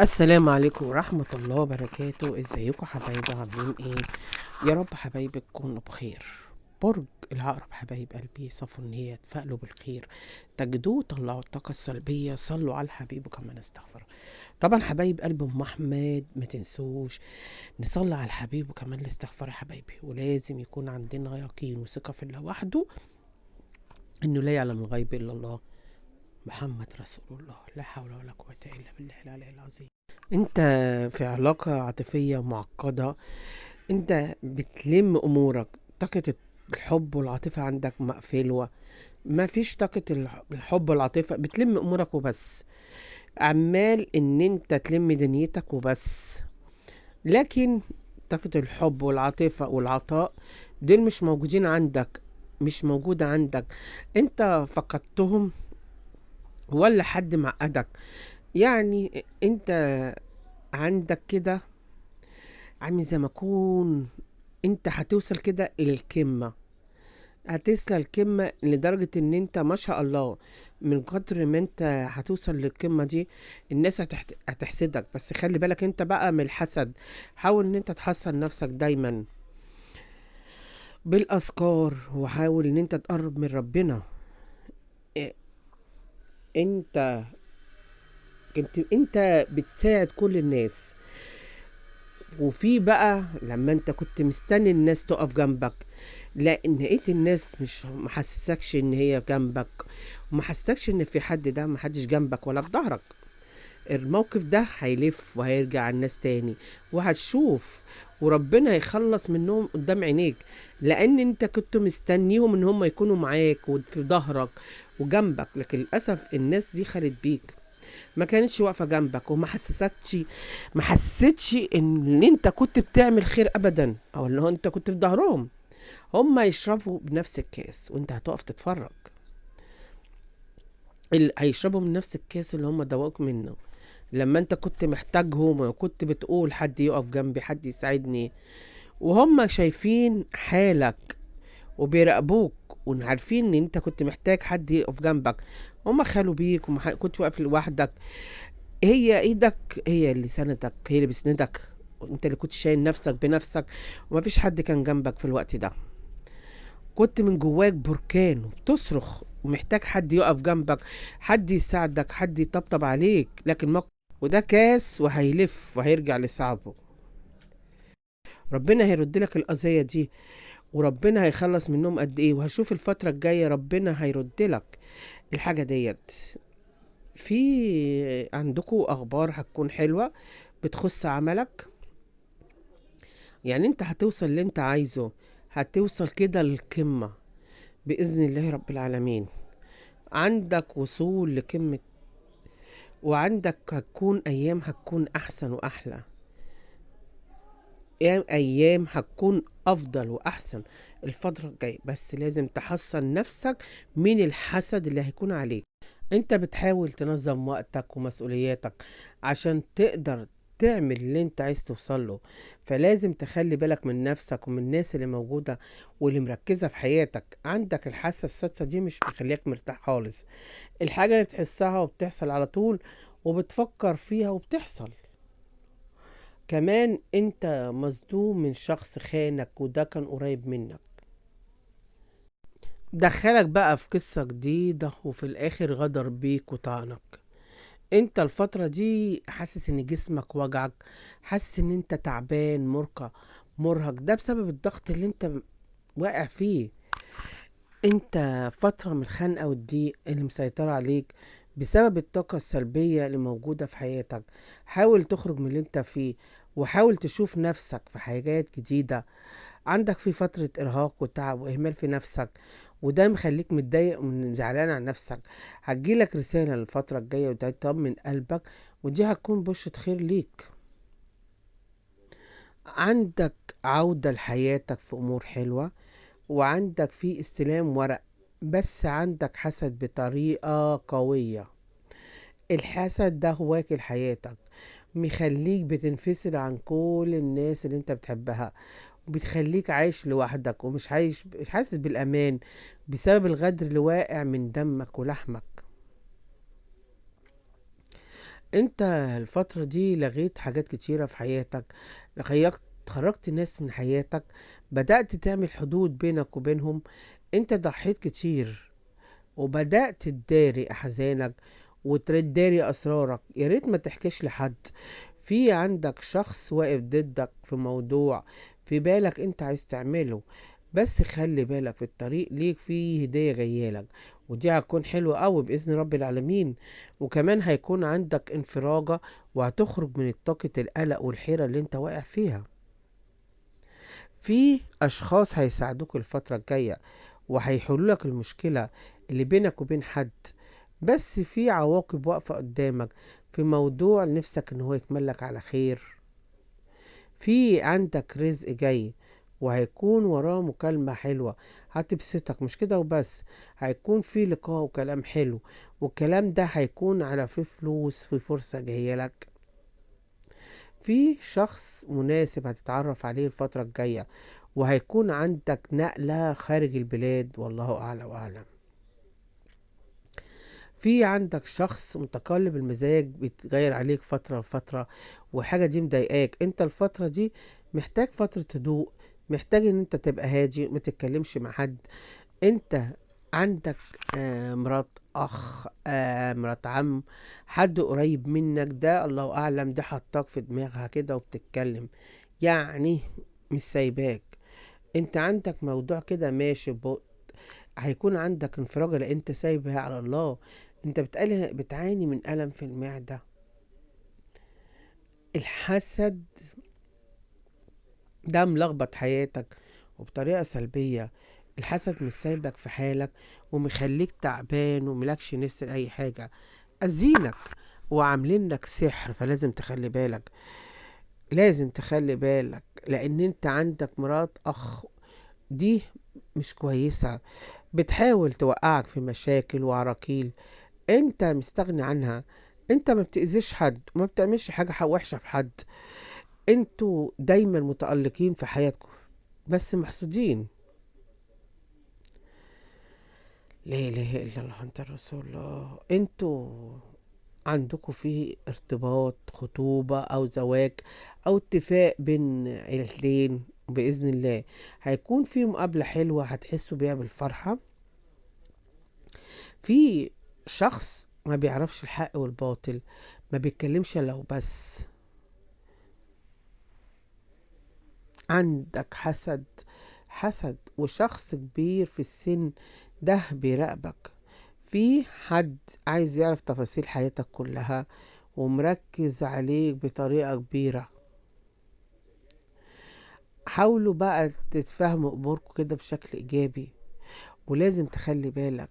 السلام عليكم ورحمة الله وبركاته. ازيكم حبايبي؟ عاملين ايه؟ يا رب حبايبي تكونوا بخير. برج العقرب حبايب قلبي، صفوا النية، تفائلوا بالخير، تجدوه، طلعوا الطاقة السلبية، صلوا على الحبيب وكمان استغفروا. طبعا حبايب قلب ام احمد ما تنسوش نصلي على الحبيب وكمان الاستغفار يا حبايبي، ولازم يكون عندنا يقين وثقة في الله وحده انه لا يعلم الغيب الا الله، محمد رسول الله، لا حول ولا قوة الا بالله العلي العظيم. انت في علاقة عاطفية معقدة، انت بتلم امورك، طاقة الحب والعاطفة عندك مقفلة، ما فيش طاقة الحب والعاطفة، بتلم امورك وبس، عمال ان انت تلم دنيتك وبس، لكن طاقة الحب والعاطفة والعطاء دول مش موجودين عندك، مش موجودة عندك، انت فقدتهم ولا حد معقدك. يعني انت عندك كده عامل زي ما اكون انت هتوصل كده للقمة، هتوصل القمة لدرجة ان انت ما شاء الله من كتر ما انت هتوصل للقمة دي الناس هتحسدك. بس خلي بالك انت بقى من الحسد، حاول ان انت تحصن نفسك دايما بالاذكار، وحاول ان انت تقرب من ربنا. انت كنت انت بتساعد كل الناس، وفي بقى لما انت كنت مستني الناس تقف جنبك، لا ان لقيت الناس مش محسسكش ان هي جنبك، ومحسسكش ان في حد، ده محدش جنبك ولا في ظهرك. الموقف ده هيلف وهيرجع على الناس تاني، وهتشوف وربنا هيخلص منهم قدام عينيك، لان انت كنت مستنيهم ان هم يكونوا معاك وفي ظهرك وجنبك، لكن للاسف الناس دي خلت بيك، ما كانتش واقفه جنبك، وما حسستش، ما حسيتش ان انت كنت بتعمل خير ابدا، او ان هو انت كنت في ظهرهم. هم يشربوا بنفس الكاس وانت هتقف تتفرج، هيشربوا من نفس الكاس اللي هم دوقوك منه لما انت كنت محتاجهم، وكنت بتقول حد يقف جنبي، حد يساعدني، وهم شايفين حالك وبيراقبوك وعارفين ان انت كنت محتاج حد يقف جنبك، هم خالوا بيك وما كنت واقف لوحدك. هي ايدك هي اللي سندك، هي اللي بسندك، انت اللي كنت شايل نفسك بنفسك، وما فيش حد كان جنبك في الوقت ده. كنت من جواك بركان وبتصرخ ومحتاج حد يقف جنبك، حد يساعدك، حد يطبطب عليك، لكن ما وده كاس وهيلف وهيرجع لصاحبه. ربنا هيرد لك القضية دي، وربنا هيخلص منهم قد ايه، وهشوف الفترة الجاية ربنا هيرد لك الحاجة ديت. في عندكم اخبار هتكون حلوة بتخص عملك، يعني انت هتوصل اللي انت عايزه، هتوصل كده للقمة بإذن الله رب العالمين. عندك وصول لقمة، وعندك هتكون ايام هتكون احسن واحلى، ايام هتكون افضل واحسن الفترة الجاية، بس لازم تحصن نفسك من الحسد اللي هيكون عليك. انت بتحاول تنظم وقتك ومسؤولياتك عشان تقدر تعمل اللي انت عايز توصله، فلازم تخلي بالك من نفسك ومن الناس اللي موجودة واللي مركزة في حياتك. عندك الحاسة السادسة دي مش مخليك مرتاح خالص، الحاجة اللي بتحسها وبتحصل على طول وبتفكر فيها وبتحصل. كمان انت مصدوم من شخص خانك وده كان قريب منك، دخلك بقى في قصة جديدة وفي الاخر غدر بيك وطعنك. انت الفترة دي حاسس ان جسمك وجعك، حاسس ان انت تعبان، مرهق، ده بسبب الضغط اللي انت واقع فيه. انت فترة من الخنقة والضيق اللي مسيطرة عليك بسبب الطاقة السلبية اللي موجودة في حياتك. حاول تخرج من اللي انت فيه، وحاول تشوف نفسك في حاجات جديدة. عندك في فترة ارهاق وتعب واهمال في نفسك، وده مخليك متضايق وزعلان على نفسك. هتجيلك رسالة الفترة الجاية وده تطمن قلبك، ودي هتكون بشرة خير ليك. عندك عودة لحياتك في امور حلوة، وعندك في استلام ورق، بس عندك حسد بطريقة قوية. الحسد ده واكل حياتك، مخليك بتنفصل عن كل الناس اللي انت بتحبها، وبتخليك عايش لوحدك ومش عايش، مش حاسس بالأمان بسبب الغدر اللي واقع من دمك ولحمك. انت الفترة دي لغيت حاجات كتيرة في حياتك، خرجت ناس من حياتك، بدأت تعمل حدود بينك وبينهم. انت ضحيت كتير وبدأت تداري احزانك وتداري اسرارك، يا ريت ما تحكيش لحد. في عندك شخص واقف ضدك في موضوع في بالك انت عايز تعمله، بس خلي بالك في الطريق ليك فيه هدية جايالك، ودي هتكون حلوة قوي بإذن رب العالمين. وكمان هيكون عندك انفراجة وهتخرج من طاقة القلق والحيرة اللي انت واقع فيها. في أشخاص هيساعدوك الفترة الجاية وهيحلوا لك المشكلة اللي بينك وبين حد، بس في عواقب واقفة قدامك في موضوع نفسك ان هو يكملك على خير. في عندك رزق جاي وهيكون وراه مكالمة حلوة هتبسطك، مش كده وبس، هيكون في لقاء وكلام حلو، والكلام ده هيكون على في فلوس، في فرصة جاية لك، في شخص مناسب هتتعرف عليه الفترة الجاية، وهيكون عندك نقلة خارج البلاد والله أعلى وأعلم. في عندك شخص متقلب المزاج بيتغير عليك فترة لفترة، والحاجة دي مضايقاك. انت الفترة دي محتاج فترة هدوء، محتاج ان انت تبقى هادي، ما تتكلمش مع حد. انت عندك مرات اخ، مرات عم، حد قريب منك، ده الله اعلم ده حطاك في دماغها كده وبتتكلم، يعني مش سايباك. انت عندك موضوع كده ماشي ببطء، هيكون عندك انفراجة لان انت سايبها على الله. انت بتعاني من ألم في المعدة، الحسد ده ملخبط حياتك وبطريقة سلبية. الحسد مش سايبك في حالك ومخليك تعبان وملكش نفس لأي حاجة، أزينك وعاملين لك سحر، فلازم تخلي بالك، لازم تخلي بالك، لأن انت عندك مرات أخ دي مش كويسة، بتحاول توقعك في مشاكل وعراقيل انت مستغني عنها. انت ما بتأذيش حد وما بتعملش حاجة وحشة في حد، انتوا دايما متألقين في حياتكم بس محسودين. لا اله الا الله انت رسول الله. انتوا عندكم فيه ارتباط، خطوبة او زواج او اتفاق بين عيلتين بإذن الله، هيكون في مقابلة حلوة هتحسوا بيها بالفرحة. في شخص ما بيعرفش الحق والباطل، ما بيتكلمش لو بس. عندك حسد، حسد، وشخص كبير في السن ده بيراقبك. في حد عايز يعرف تفاصيل حياتك كلها ومركز عليك بطريقة كبيرة. حاولوا بقى تتفاهموا اموركم كده بشكل ايجابي، ولازم تخلي بالك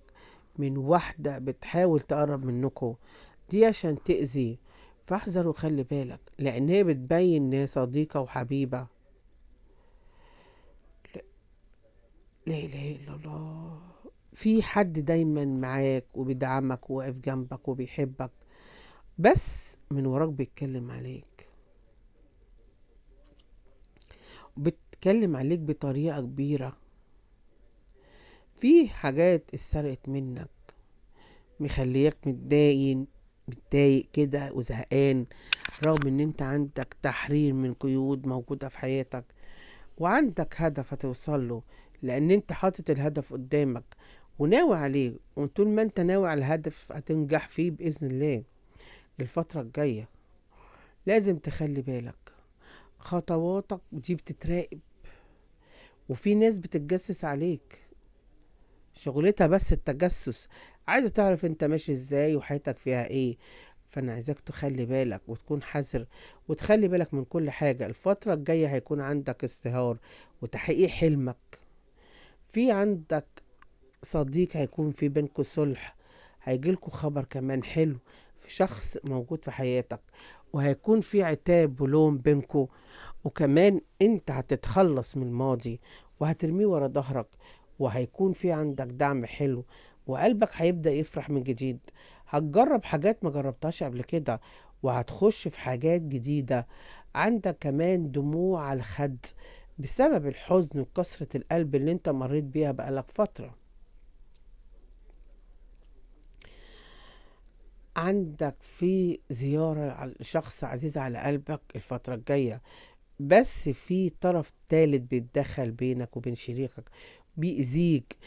من واحدة بتحاول تقرب منكم دي عشان تأذي، فاحذر وخلي بالك، لان هي بتبين ان هي صديقة وحبيبة. لا اله الا الله. في حد دايما معاك وبيدعمك وواقف جنبك وبيحبك، بس من وراك بيتكلم عليك، بيتكلم عليك بطريقة كبيرة. في حاجات اتسرقت منك مخليك متضايق كده وزهقان، رغم ان انت عندك تحرير من قيود موجودة في حياتك وعندك هدف هتوصل له، لان انت حاطط الهدف قدامك وناوي عليه، وطول ما انت ناوي على الهدف هتنجح فيه بإذن الله. الفترة الجاية لازم تخلي بالك، خطواتك دي بتتراقب، وفي ناس بتتجسس عليك، شغلتها بس التجسس، عايزة تعرف انت ماشي ازاي وحياتك فيها ايه. فانا عايزاك تخلي بالك وتكون حذر وتخلي بالك من كل حاجة. الفترة الجاية هيكون عندك ازدهار وتحقيق حلمك. في عندك صديق هيكون في بينكوا صلح، هيجيلكوا خبر كمان حلو في شخص موجود في حياتك، وهيكون في عتاب ولوم بينكوا، وكمان انت هتتخلص من الماضي وهترميه ورا ظهرك، وهيكون في عندك دعم حلو، وقلبك هيبدأ يفرح من جديد. هتجرب حاجات ما جربتهاش قبل كده، وهتخش في حاجات جديدة. عندك كمان دموع على الخد بسبب الحزن وكسرة القلب اللي انت مريت بيها بقالك فترة. عندك في زيارة لشخص عزيز على قلبك الفترة الجاية، بس في طرف تالت بيتدخل بينك وبين شريكك، بيأذيك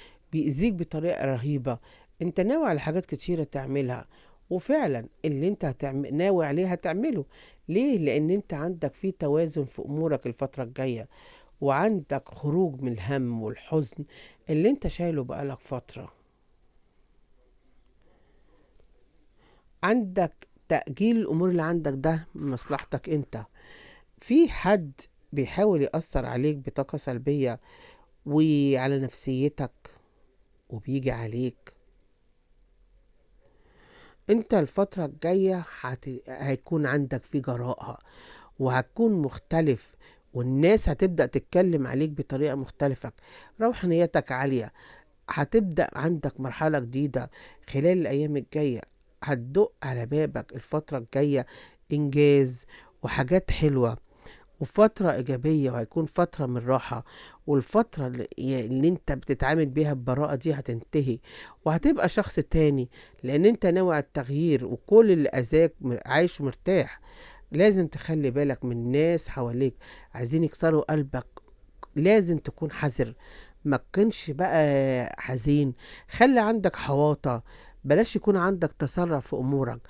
بطريقة رهيبة. انت ناوي على حاجات كتيرة تعملها، وفعلا اللي انت ناوي عليه هتعمله. ليه؟ لان انت عندك في توازن في امورك الفترة الجاية، وعندك خروج من الهم والحزن اللي انت شايله بقالك فترة. عندك تأجيل الامور اللي عندك ده مصلحتك انت. في حد بيحاول يأثر عليك بطاقة سلبية وعلى نفسيتك وبيجي عليك. انت الفترة الجاية هيكون عندك في جراءة، وهتكون مختلف، والناس هتبدأ تتكلم عليك بطريقة مختلفة. روحانيتك عالية، هتبدأ عندك مرحلة جديدة خلال الأيام الجاية. هتدق على بابك الفترة الجاية إنجاز وحاجات حلوة وفترة إيجابية، وهيكون فترة من راحة. والفترة اللي انت بتتعامل بيها ببراءة دي هتنتهي، وهتبقى شخص تاني، لأن انت ناوي على التغيير، وكل اللي أذاك عايش مرتاح. لازم تخلي بالك من الناس حواليك عايزين يكسروا قلبك، لازم تكون حذر، ما تكونش بقى حزين. خلي عندك حواطة، بلاش يكون عندك تسرع في امورك،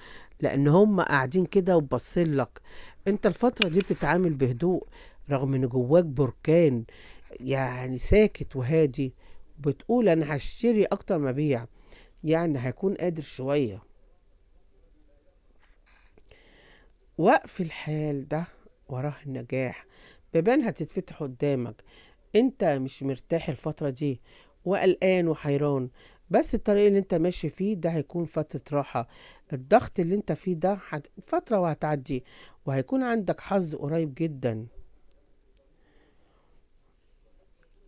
لان هم قاعدين كده وبصين لك. انت الفترة دي بتتعامل بهدوء رغم ان جواك بركان، يعني ساكت وهادي، بتقول انا هشتري اكتر ما ابيع، يعني هيكون قادر شوية. وقف الحال ده وراه النجاح، بيبان هتتفتح قدامك. انت مش مرتاح الفترة دي وقلقان وحيران، بس الطريق اللي انت ماشي فيه ده هيكون فترة راحة. الضغط اللي انت فيه ده فترة وهتعدي، وهيكون عندك حظ قريب جدا.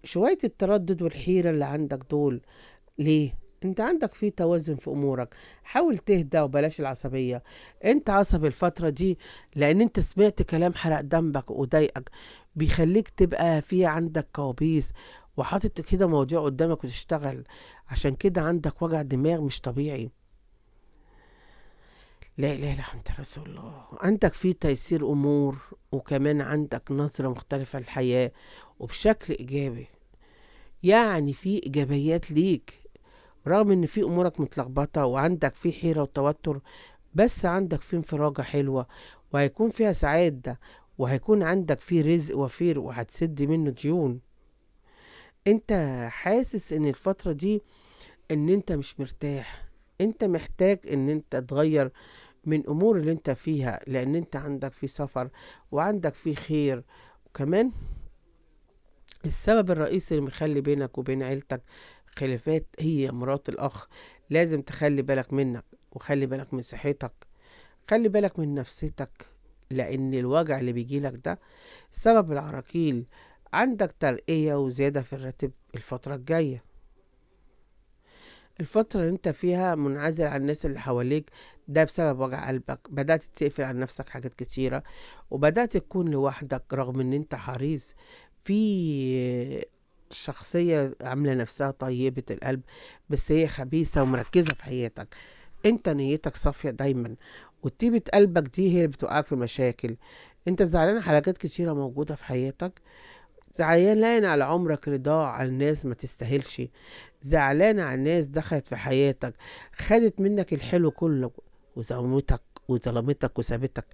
شوية التردد والحيرة اللي عندك دول ليه؟ انت عندك فيه توازن في امورك، حاول تهدى وبلاش العصبية. انت عصبي الفترة دي لان انت سمعت كلام حرق دمك وضايقك، بيخليك تبقى في عندك كوابيس وحاطط كده مواضيع قدامك وتشتغل، عشان كده عندك وجع دماغ مش طبيعي. لا اله الا انت رسول الله. عندك في تيسير امور، وكمان عندك نظرة مختلفة للحياة وبشكل ايجابي، يعني في ايجابيات ليك رغم ان في امورك متلخبطة وعندك في حيرة وتوتر، بس عندك في انفراجة حلوة وهيكون فيها سعادة، وهيكون عندك في رزق وفير وهتسد منه ديون. انت حاسس ان الفترة دي ان انت مش مرتاح، انت محتاج ان انت تغير من امور اللي انت فيها، لان انت عندك في سفر وعندك في خير. وكمان السبب الرئيسي اللي مخلي بينك وبين عيلتك خلافات هي مرات الاخ. لازم تخلي بالك منك، وخلي بالك من صحتك، خلي بالك من نفسيتك، لان الوجع اللي بيجيلك ده سبب العراقيل. عندك ترقية وزيادة في الراتب الفترة الجاية. الفترة اللي انت فيها منعزل عن الناس اللي حواليك ده بسبب وجع قلبك، بدأت تقفل عن نفسك حاجات كتيرة وبدأت تكون لوحدك رغم ان انت حريص. في شخصية عاملة نفسها طيبة القلب بس هي خبيثة ومركزة في حياتك. انت نيتك صافية دايما، وطيبة قلبك دي هي اللي بتوقعك في مشاكل. انت زعلان على حاجات كتيرة موجودة في حياتك، زعلان على عمرك اللي ضاع على الناس ما تستاهلش، زعلان على الناس دخلت في حياتك خدت منك الحلو كله وزومتك وظلمتك وسابتك.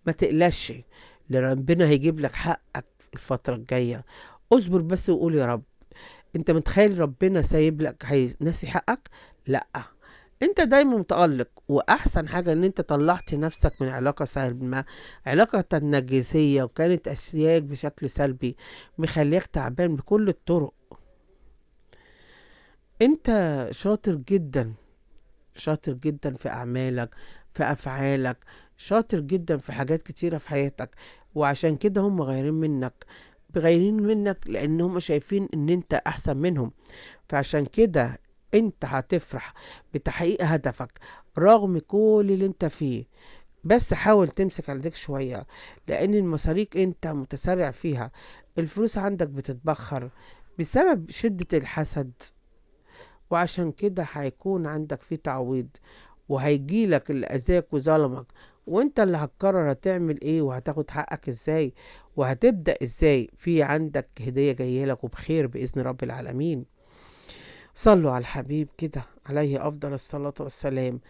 ما تقلقش، ربنا هيجيب لك حقك الفترة الجاية. اصبر بس وقول يا رب. انت متخيل ربنا سايب لك ناسي حقك؟ لا، انت دايما متألق، واحسن حاجة ان انت طلعت نفسك من علاقة سلبية، علاقة نرجسية وكانت اسياك بشكل سلبي مخليك تعبان بكل الطرق. انت شاطر جدا، شاطر جدا في اعمالك، في افعالك، شاطر جدا في حاجات كتيرة في حياتك، وعشان كده هم غيرين منك، غيرين منك لان هم شايفين ان انت احسن منهم. فعشان كده انت هتفرح بتحقيق هدفك رغم كل اللي انت فيه، بس حاول تمسك على ايديك شوية لان المصاريك انت متسرع فيها، الفلوس عندك بتتبخر بسبب شدة الحسد، وعشان كده هيكون عندك فيه تعويض وهيجيلك اللي اذاك وظلمك، وانت اللي هتقرر هتعمل ايه وهتاخد حقك ازاي وهتبدأ ازاي. في عندك هدية جاية لك وبخير بإذن رب العالمين. صلوا على الحبيب كده عليه أفضل الصلاة والسلام.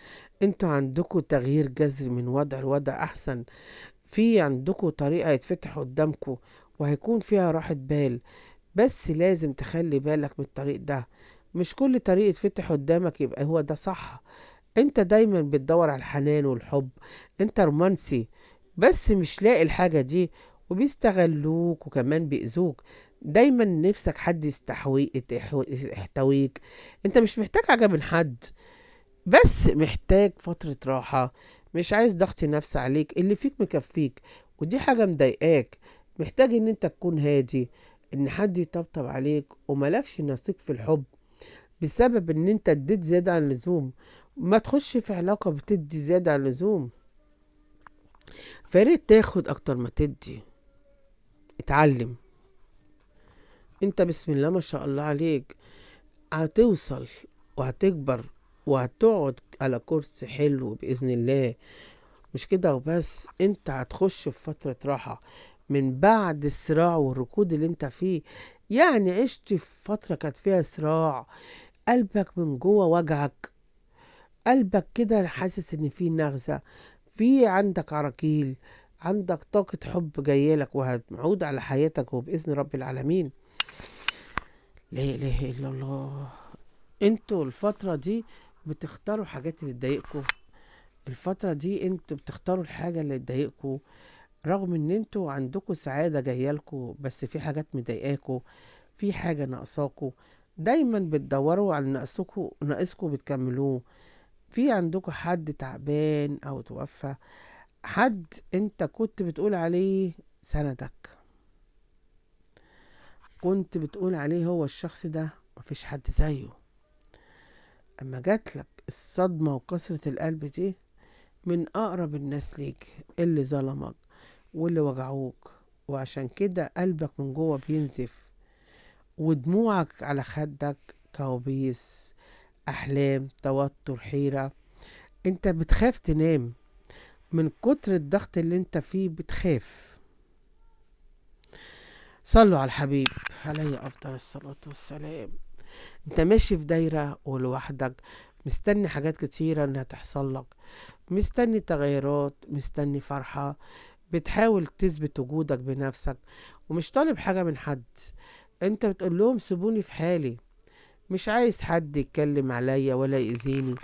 انتوا عندكوا تغيير جذري من وضع لوضع أحسن، في عندكوا طريقة يتفتح قدامكوا وهيكون فيها راحة بال، بس لازم تخلي بالك من الطريق ده. مش كل طريق يتفتح قدامك يبقى هو ده صح. انت دايما بتدور على الحنان والحب، انت رومانسي بس مش لاقي الحاجة دي، وبيستغلوك وكمان بيأذوك. دايما نفسك حد يحتويك، انت مش محتاج حاجة من حد، بس محتاج فترة راحة، مش عايز ضغط نفسي عليك، اللي فيك مكفيك، ودي حاجة مضايقاك. محتاج ان انت تكون هادي، ان حد يطبطب عليك، وملكش نصيب في الحب بسبب ان انت اديت زيادة عن اللزوم. ما تخش في علاقة بتدي زيادة عن اللزوم، فياريت تاخد اكتر ما تدي. اتعلم، انت بسم الله ما شاء الله عليك هتوصل وهتكبر وهتقعد على كرسي حلو بإذن الله. مش كده وبس، انت هتخش في فترة راحة من بعد الصراع والركود اللي انت فيه. يعني عشت في فترة كانت فيها صراع، قلبك من جوه وجعك، قلبك كده حاسس ان في نغزة، في عندك عراكيل، عندك طاقة حب جايلك وهتعود على حياتك وبإذن رب العالمين. لا إله إلا الله. انتوا الفترة دي بتختاروا حاجات اللي تضايقكوا، الفترة دي انتوا بتختاروا الحاجة اللي تضايقكوا، رغم ان انتوا عندكوا سعادة جايالكوا، بس في حاجات مضايقاكوا، في حاجة ناقصاكوا، دايما بتدوروا على ناقصكوا، ناقصكوا بتكملوه. في عندكوا حد تعبان او توفى، حد انت كنت بتقول عليه سندك، كنت بتقول عليه هو الشخص ده مفيش حد زيه. اما جاتلك الصدمة وكسرة القلب دي من اقرب الناس ليك، اللي ظلمك واللي وجعوك، وعشان كده قلبك من جوه بينزف، ودموعك على خدك كوابيس، احلام، توتر، حيرة. انت بتخاف تنام من كتر الضغط اللي انت فيه، بتخاف. صلوا على الحبيب عليه افضل الصلاة والسلام. انت ماشي في دايرة ولوحدك، مستني حاجات كتيرة انها تحصل لك، مستني تغيرات، مستني فرحة، بتحاول تثبت وجودك بنفسك، ومش طالب حاجة من حد. انت بتقول لهم سيبوني في حالي، مش عايز حد يتكلم عليا ولا يأذيني.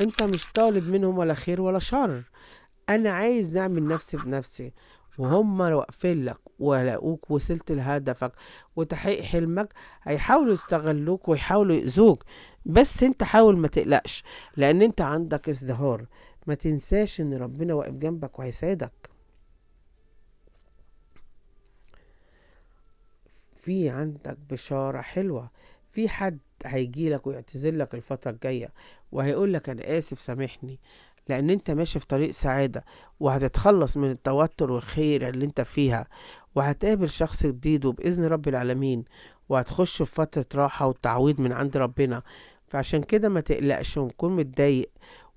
انت مش طالب منهم ولا خير ولا شر، انا عايز نعمل نفسي بنفسي، وهم واقفين لك ولاقوك وصلت لهدفك وتحقيق حلمك. هيحاولوا يستغلوك ويحاولوا يأذوك، بس انت حاول ما تقلقش، لان انت عندك ازدهار. ما تنساش ان ربنا واقف جنبك وهيساعدك. في عندك بشارة حلوة، في حد هيجيلك ويعتذر لك الفترة الجاية وهيقولك انا اسف سامحني، لان انت ماشي في طريق سعادة، وهتتخلص من التوتر والخير اللي انت فيها، وهتقابل شخص جديد وبإذن رب العالمين، وهتخش في فترة راحة وتعويض من عند ربنا. فعشان كده ما تقلقش وتكون متضايق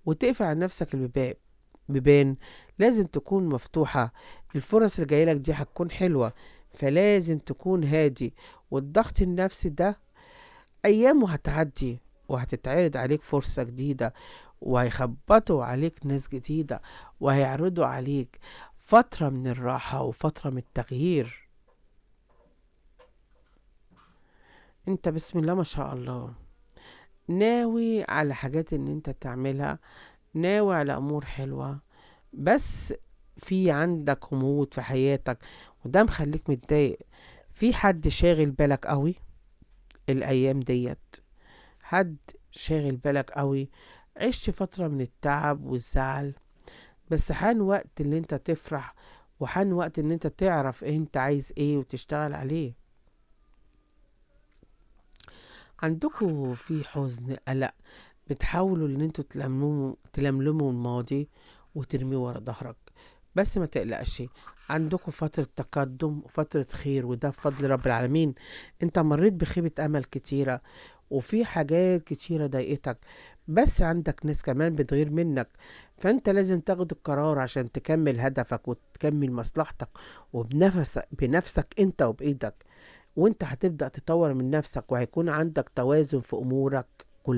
وتقفل على نفسك البيبان، بيبان لازم تكون مفتوحة. الفرص اللي جايلك دي هتكون حلوة، فلازم تكون هادي، والضغط النفسي ده ايامه هتعدي، وهتتعرض عليك فرصة جديدة، وهيخبطوا عليك ناس جديدة، وهيعرضوا عليك فترة من الراحة وفترة من التغيير. انت بسم الله ما شاء الله ناوي على حاجات ان انت تعملها، ناوي على امور حلوة، بس في عندك غموض في حياتك وده مخليك متضايق. في حد شاغل بالك قوي الايام ديت، حد شاغل بالك قوي، عشت فترة من التعب والزعل، بس حان وقت اللي انت تفرح، وحان وقت ان انت تعرف ايه انت عايز ايه وتشتغل عليه. عندكوا في حزن، قلق، بتحاولوا ان انتوا تلملموا الماضي وترميه ورا ظهرك، بس ما تقلقش، عندكوا فترة تقدم وفترة خير، وده بفضل رب العالمين. انت مريت بخيبة امل كتيرة وفي حاجات كتيرة ضايقتك، بس عندك ناس كمان بتغير منك، فانت لازم تاخد القرار عشان تكمل هدفك وتكمل مصلحتك وبنفسك، بنفسك انت وبإيدك. وانت هتبدأ تطور من نفسك وهيكون عندك توازن في امورك كلها.